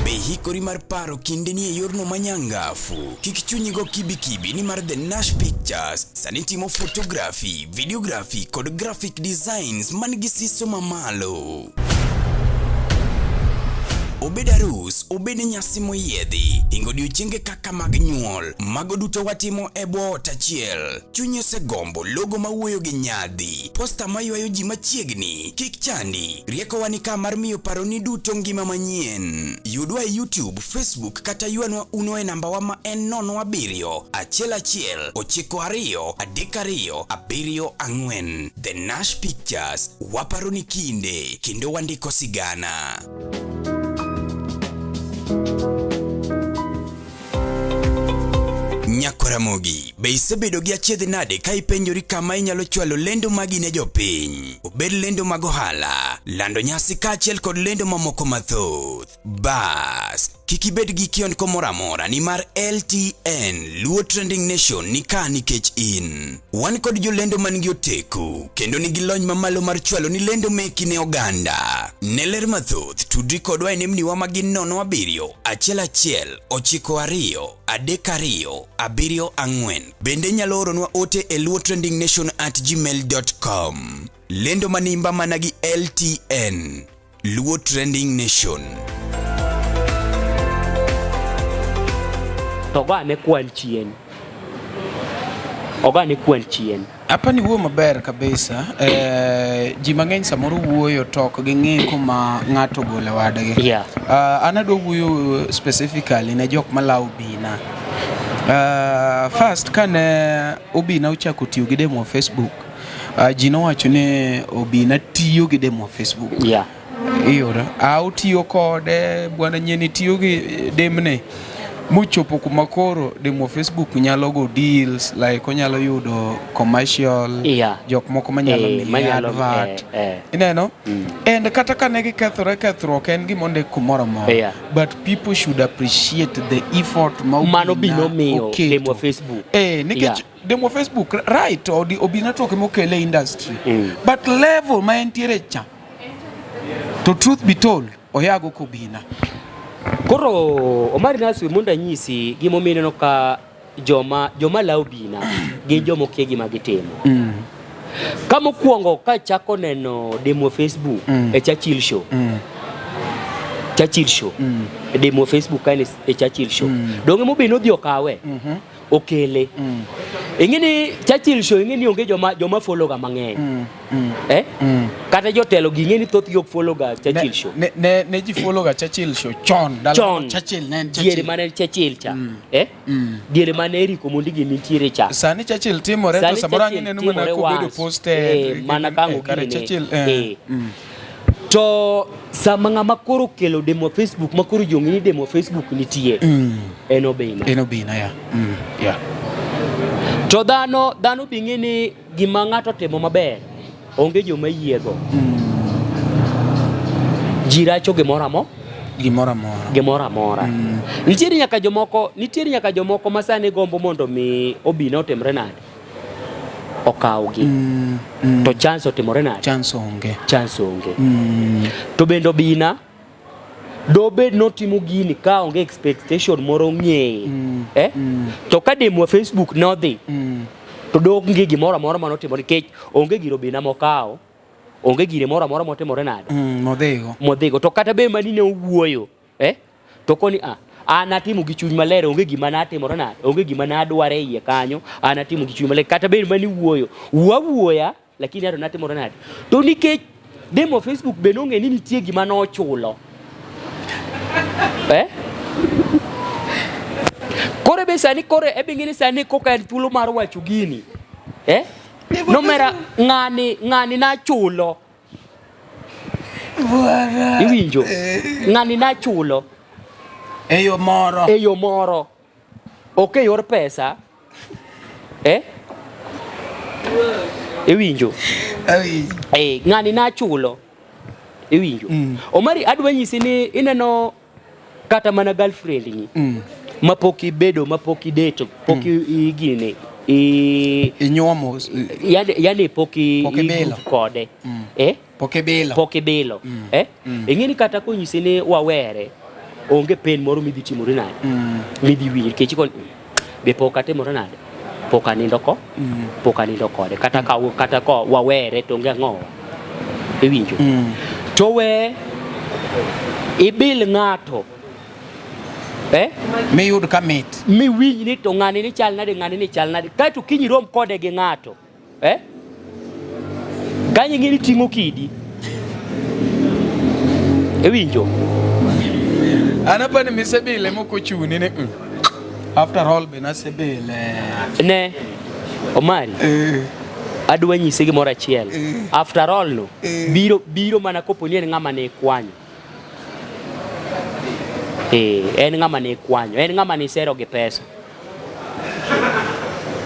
Be ihikori mar paro kindeni e yorno manyangafu? Kik chunyi go kibikibi nimar The Nash Pictures sani timo photography, videography kod graphic designs man gi siso mamalo. Obed arus, obed nyasi moyiedhi, hingo odiochienge kaka mag nyuol, mago duto watimo e bwo ot achiel. Chunyi osegombo logo mawuoyo gi nyadhi, posta maywayo ji machiegni, kik chandi, riekowa ni ka mar miyo paroni duto ngima manyien. Yudwa e YouTube, Facebook kata ywanwa uno e nambawa ma en 07 11 92 32 74. The Nash Pictures, waparo ni kinde kendo wandiko sigana. Nyakoramogi, be isebedo gi achiedh nade ka ipenjori kama inyalo chwalo lendo magi ne jopiny? Obed lendo mag ohala, lando nyasi kaachiel kod lendo mamoko mathoth. Bas, kik ibed gi kiondko moro amora nimar LTN Luo Trending Nation ni ka nikech in. Wan kod jolendo man gi oteku kendo nigi lony mamalo mar chwalo ni lendo meki ne oganda. Ne ler mathoth, tudri kodwa e nembniwa ma gin 07 11 92 32 74. Bende inyalo oronwa ote e luotrendingnation@gmail.com. Lendo manimba mana gi LTN. Luo Trending Nation. To go ane kwan chien. Ogo ane kwan chien. Apa ni wuo maber kabisa. Eh, ji mang'eny samoro wuoyo to ok ging'i kuma ng'ato ogole wadgi. Yeah. An adwa wuoyo specifically ne jok malawo Obina. First kane Obina ochako tiyo gi demo Facebook, ji nowacho ni Obina tiyo gi demo Facebook. Yeah. Iyudo. A otiyo kode bwana nyieni tiyo gi demne mochopo kuma koro demo Facebook nyalo go deals like onyalo yudo commercial Yeah. jok moko manyalo Eh, miye manyalo- advert eh, eh. ineno and kata ka ne gikethore kethruok en gima ondik kumoro amora Yeah. but people should appreciate the effort ma Mano Obina omiyo oketo. demo Facebook. eh, nikech Yeah. demo Facebook right Obina to ok emokele e industry Mm. but level ma entiere cha to truth be told oyago kobina Koro Omari Naswi mondo anyisi gimomiyo ineno ka joma lawo Obina gin joma okia gima gitimo. mm. Ka mokwongo kachako neno demo Facebook Mm. e Churchill Show. Mm. Churchill Show. Mm. Demo Facebook ka en e Churchill Show. Mm. Donge mobino odhi okawe. Mm -hmm. Okele. Mm. Ing'e ni Churchill Show ing'e ni onge joma follow ga mang'eny. Mm. Mm. Eh? Mm. Kata jotelo gi ing'e ni thothgi ok follow ga Churchill Show. Ne ji follow ga Churchill Show chon. Ndalo Chon. Churchill ne en Diere Churchill. mane en Churchill cha. Mm. Eh? Mm. Diere mane Eric Omondi gi nitiere cha. Sani Churchill timore to Sani samoro Churchill ang' ineno mana timore kobedo once. posted. Eh, mana ka ang' Eh, kare ogine. Churchill. Eh. Eh. Mm. To sama ng'ama koro okelo demo Facebook ma koro ji ong'e ni demo Facebook nitie Mm. en Obina. En Obina ya. Mm. Yeah. To dhano bi ng'e ni gima ng'ato timo maber onge joma yiego. Mm. Ji racho gimoro amora. Gimoro amora. Gimoro amora. Mm. Nitiere nyaka jomoko ma sani gombo mondo mi Obina otimre nade? Okawgi. Mm. Mm. To chance otimore nade? Chance onge. Chance onge. Mm. To bende Obina dobed notimo gini ka onge expectation moro ng'eye. Mm. Eh? Mm. To ka demwa Facebook nodhi Mm. to donge gimoro amora manotimore nikech onge gir Obina mokawo, onge gire moro amora motimore nade? Mm. Modhigo. Modhigo. To kata be mani ne owuoyo, eh? To koni ah, an atimo gi chuny maler, onge gima natimore nade? Onge gima nadwaro e iye kanyo, an atimo gi chuny maler. Kata be mani wuoyo, wuo awuoya, lakini ato natimore nade? To nikech demo Facebook be nong'e ni nitie gima nochulo. Eh? Koro be sani koro ebe ng'e ni sani koka en thuolo mar wacho gini. Eh? Nomera ng'ani nachulo. Iwinjo? Ng'ani nachulo. E yo moro. E yo moro. Ok e yor pesa. Eh? Iwinjo? Awinjo. Eh, ng'ani nachulo. Iwinjo? Mm. Omari adwa nyisi ni ineno kata mana girlfriend ni Mm. mapok ibedo mapok ideto pok igine i Inyuomo. yani pok Pok ibilo. i kode Mm. eh Pok ibilo. pok ibilo Mm. eh Mm. ing'e ni kata konyisi ni wawere onge pain moro midhi timori nade Mm. midhi winjo nikech ikoni be pok atimore nade pok anindo ko Mm. pok anindo kode kata ka kata ko wawere to onge ang'owa iwinjo Mm. to we Ibil ng'ato. Eh? Miyud ka mit. Miwinj ni to ng'ani ni chal nade, ng'ani ni chal nade. Kaeto kiny irom kode gi ng'ato. Eh? Kanyo ing'e ni ting'o kidi. Iwinjo? An apani misebile mok ochuni ni mm. After all be nasebile. Ne. Omari. Eh. Adwa nyisi gimoro achiel. Eh. After all no. Eh. Biro biro mana kopo ni en ng'ama ne ikwanyo. Eh, en ng'ama ne ikwanyo. En ng'ama ne isero gi pesa.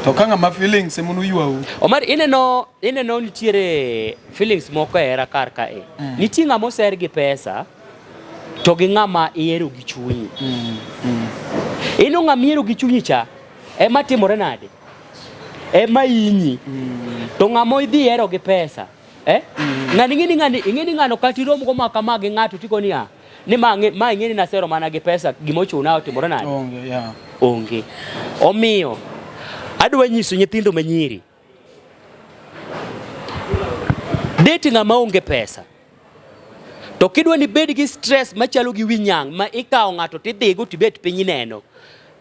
To ka ng'ama feelings ema noywau. Omar ineno ineno nitiere feelings moko e hera kar kae. Mm. Nitie ng'ama oser gi pesa to gi ng'ama ihero gi chunyi. Mm. Mm. Ino ng'ama ihero gi chunyi cha ema timore nade? Ema inyi. Mm. To ng'ama idhi hero gi pesa. Eh? Mm. Ng'ani ing'e ni ng'ani ing'e ni ng'ano kata irom go ma kama gi ng'ato tiko niya ni ma ma ing'e ni nasero mana gi pesa gima ochuna otimore nade? Onge, yeah. Onge. Omiyo adwa nyiso nyithindo ma nyiri date ng'ama onge pesa to kidwa ni bed gi stress machalo gi wi nyang' ma ikawo ng'ato tidhigo tibet piny ineno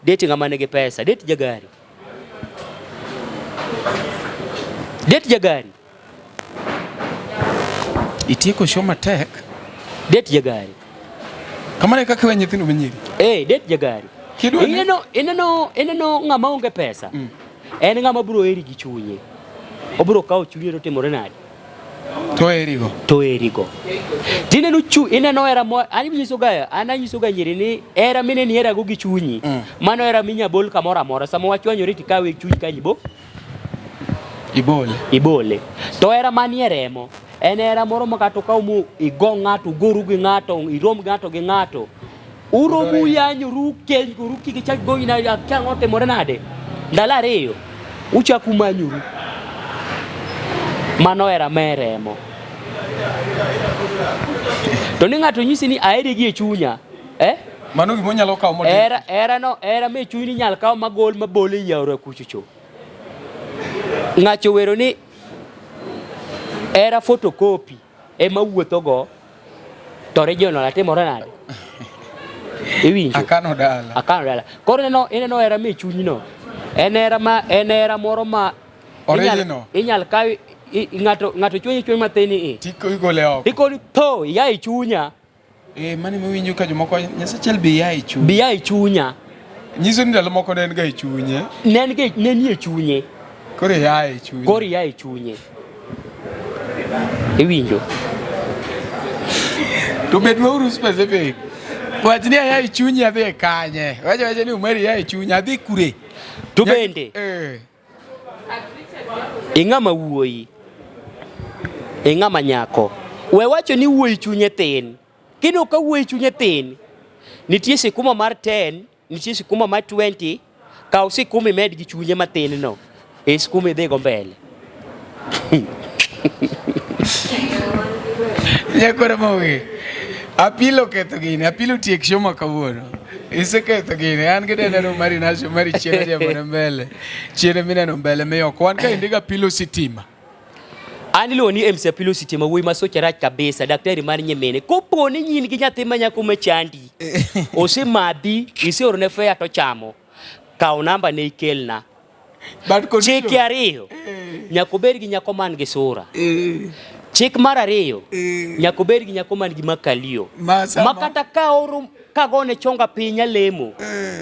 date ng'ama nigi pesa date jagari date jagari Itieko show matek. Date jagari. Kamano e kaka iwe nyithindo manyiri. Eh, date jagari. Kidwa ni- Ineno ineno ineno ng'ama onge pesa. Mm. En ng'ama biro heri gi chunye. Obiro kawo chunye to timore nade? To erigo. To herigo. Tineno chu ineno hera mo an inyiso ga an anyiso ga nyiri ni hera mineni hera go gi chunyi. Mm. Mano hera minya bol kamoro amora. Sama wachwanyore tikawe chunyi kanyo ibo. Ibole. Ibole. To hera manie remo en hera moro ma kata okaw mu igo ng'ato, ugoru gi ng'ato, irom ng'ato gi ng'ato. Uromu yanyoru, kengoru kik ichak goyi na akia ang'o timore nade. Ndalo ariyo uchak umanyoru. Mano hera me remo. To ni ng'ato nyisi ni aheri gi e chunya, eh? Mano gima onyalo kawo motim. Hera hera no hera me chunyi nyal kawo magol mabol e aora kuchocho. Ng'acho wero ni hera photocopy ema wuothogo to original atimore nade? Iwinjo? Akano dala. Akano dala. Koro ineno ineno hera me chunyi no. En hera ma en hera moro ma Original. Inyal kaw ng'ato ng'ato chunyi chuny mathin ni. Tiko igole oko. Ikoni tho iya e chunya. Eh, mano ema iwinjo ka jomoko wacho, Nyasaye achiel bi ia e chunya. Bi ia e chunya. Nyiso ni ndalo moko ne en ga e chunye. Ne en ga ne nie chunye. Koro ia e chunye. Koro ia e chunye. Iwinjo? To bedwauru specific. Wach ni aya e chunyi adhi e kanye. Wacho wacha ni Umari ia e chunya adhi kure. To bende. Eh. Ing'ama wuoyi, ing'ama nyako. We wacho ni wuoyi chunye thin. Kineno ka wuoyi chunye thin, nitie sikuma mar 10, nitie sikuma mar 20, kaw sikuma imed gi chunye mathin no. E sikuma idhigo mbele. Nyakwar Ramogi, apilo ketho gini, apilo tiek show ma kawuono. Iseketho gini, an gi denda mari nasho mari chien riembo mbele. Chien mineno mbele miyo ok wan ka indiga apilo sitima. An iluongo ni MC Apilo Sitima, wuoyi ma soche rach kabisa, daktari mar nyimine. Kopo ni in gi nyathi ma nyako machandi, osemadhi, iseorone fea to chamo, kaw namba ne ikelna. But condition. Chike ariyo, nyaka obed gi nyako man gi sura. Chik mar ariyo, nyaka obed gi nyako man gi makalio. Ma sama- Ma kata ka oro kagone chonga piny alemo,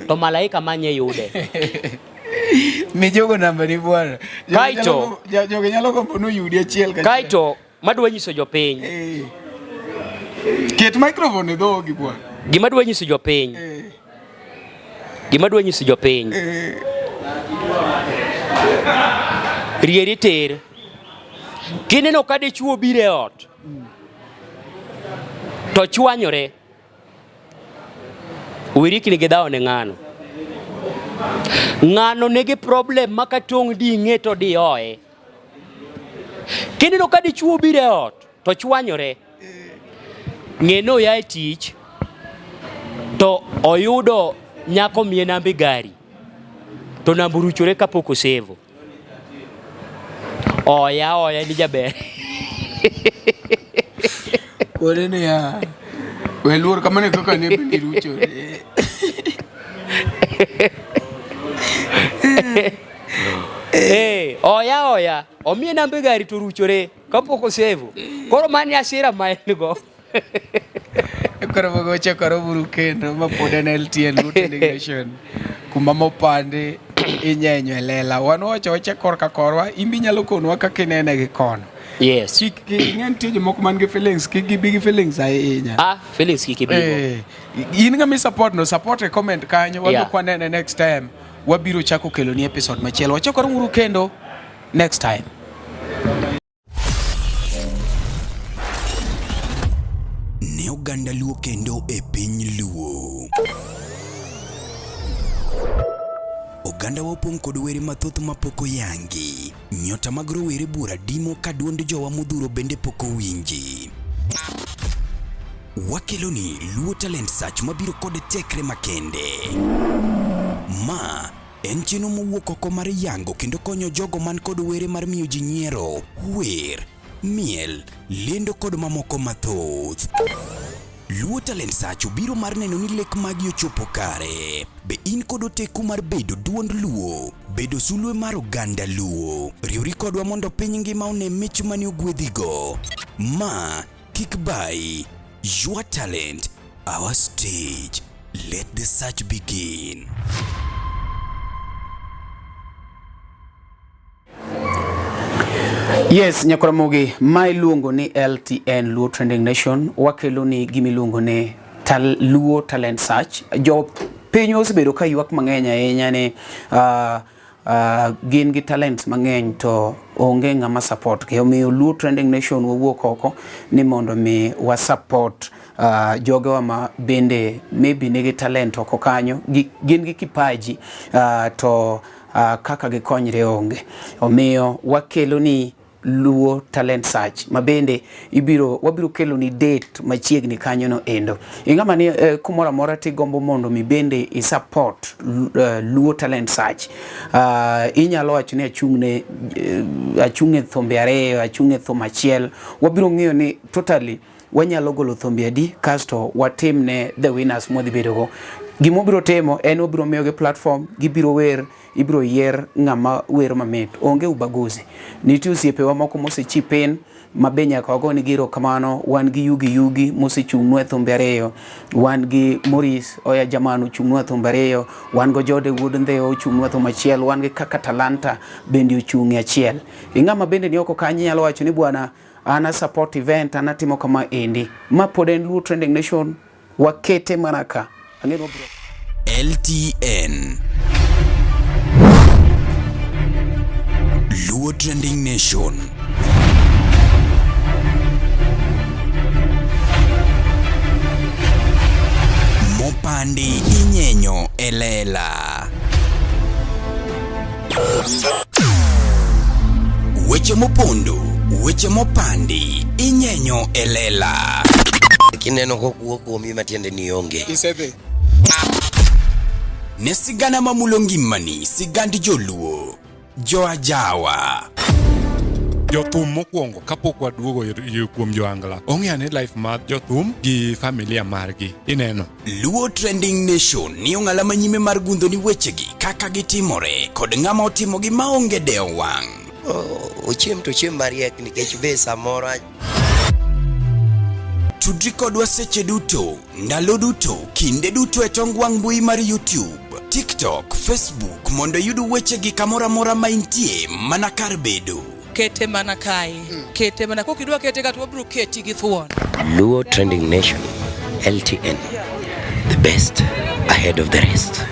to malaika manye yude. Mi jogo namba ni bwana. Jogo Kaito. nyalo- Jogo nyalo gombo ni oyudi achiel kachiel. Kaito madwa nyiso jopiny. Eh. Ket microphone e dhogi bwana. Gima dwa nyiso jopiny. Eh. Gima dwa nyiso jopiny. Eh. Rieri tir. Kineno ka dichuo biro e ot. To chwanyore. Wirikni gi dhawo ne ng'ano. Ng'ano nigi problem ma ka tong' ding'e to dioye. Kineno ka dichuo biro e ot to chwanyore. Ng'e ni oya e tich to oyudo nyako miye nambe gari to namba oruchore kapok osevo. Oya oya ni jaber. Kone niya. We luor kamano e kaka ne bende ruchore. Eh, oya oya, omiye nambe gari to ruchore kapok osevo. Koro mani asira ma en go. Koro wagocho koro buru kendo ma pod en LTN Luo Trending Nation kuma mopandi inyenyo e lela. Wan wacho wacha korka korwa, in be inyalo konwa kaka inene gi kono. Yes. Kik ing'e nitie jomoko man gi feelings, kik gibi gi feelings ahinya. Ah, feelings kik ibigo. Eh, in ng'ama support no, support e comment kanyo, wabiro Yeah. kwanene next time. Wabiro chako keloni episode machielo. Wachokore uru kendo next time. Ne oganda Luo kendo e piny Luo. Oganda wa opong' kod were mathoth mapok oyangi. Nyota mag rowere buora dimo ka duond jowa modhuro bende pok owinji. Wakeloni Luo Talent Search mabiro kod tekre makende. Ma en chenro mowuok oko mar yango kendo konyo jogo man kod were mar miyo ji nyiero, wer, miel, lendo kod mamoko mathoth. Luo Talent Search obiro mar neno ni lek magi ochopo kare. Be in kod oteku mar bedo duond Luo, bedo sulwe mar oganda Luo? Riwri kodwa mondo piny ngima one mich mane ogwedhigo. Ma kik bayi. Your talent, our stage. Let the search begin. Yes, Nyakoramogi, ma iluongo ni LTN Luo Trending Nation, wakelo ni gima iluongo ni Luo Talent Search. Jo piny osebedo ka ywak mang'eny ahinya ni gin gi talents mang'eny to onge ng'ama support gi. Omiyo Luo Trending Nation wawuok oko ni mondo mi wa support jogewa ma bende maybe nigi talent oko kanyo, gin gi kipaji to kaka gikonyre onge. Omiyo wakelo ni Luo Talent Search ma bende wabiro kelo ni date machiegni kanyo no endo. Ing'ama ni kumoro amora tigombo mondo mi bende i support Luo Talent Search. Inyalo wacho ni achung' e thumbe ariyo, achung' e thum achiel. Wabiro ng'iyo ni totally wanyalo golo thumbe adi kasto watimne the winners mwadhi bedogo. Gima wabiro timo en wabiro miyogi platform, gibiro wer, ibiro yier ng'ama wero mamit. Onge ubaguzi. Nitie osiepewa moko mosechip in ma be nyaka wagonegi erokamano. Wan gi Yugi Yugi mosechung'nwa e thumbe ariyo. Wan gi Maurice Oya Jaman ochung'nwa e thumbe ariyo. Wan go Jode Wuod Ndhewa ochung'nwa e thum achiel. Wan gi Kaka Talanta bende ochung' e achiel. Ing'ama bende ni oko kanyo inyalo wacho ni bwana an a support event, an atimo kama endi. Ma pod en Luo Trending Nation, wakete mana ka. Ang'e ni wabiro LTN Luo Trending Nation. Mopandi inyenyo e lela. Weche mopondo, weche mopandi, inyenyo e lela. Kineno kokuo kuomi matiende ni onge. Isedhi. Ne sigana mamulo ngimani, sigand joluo, joajawa. Jothum mokwongo kapok waduogo kuom joangla ong'e ane life mar jothum gi familia margi ineno. Luo Trending Nation ni ong'ala manyime mar gundho ni wechegi kaka gitimore kod ng'ama otimogi maonge dewo wang'. Ochiem to ochiem mariek nikech be samoro Tudri kodwa seche duto, ndalo duto, kinde duto e tong wang' mbui mar YouTube, TikTok, Facebook mondo iyud wechegi kamoro amora ma intie mana kar bedo. Kete mana kae. Kete mana kok idwa kete ka to wabiro keti gi thuon. Luo Trending Nation, LTN, the best ahead of the rest.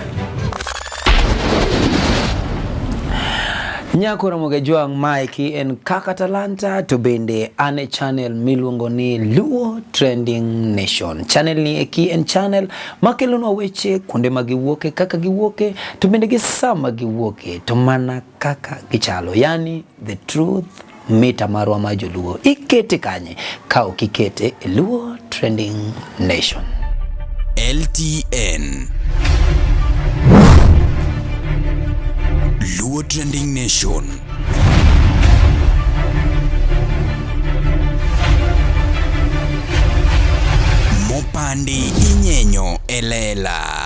Nyako Ramogi Jwang' maeki en Kaka Talanta to bende an e channel miluongo ni Luo Trending Nation. Channel ni eki en channel makelonwa weche kuonde ma giwuoke, kaka giwuoke, to bende gi sama giwuoke, to mana kaka gichalo. Yani the truth mita marwa ma joluo. Ikete kanye ka ok ikete e Luo Trending Nation. LTN Luo Trending Nation. Mopa Opandi inyenyo e lela.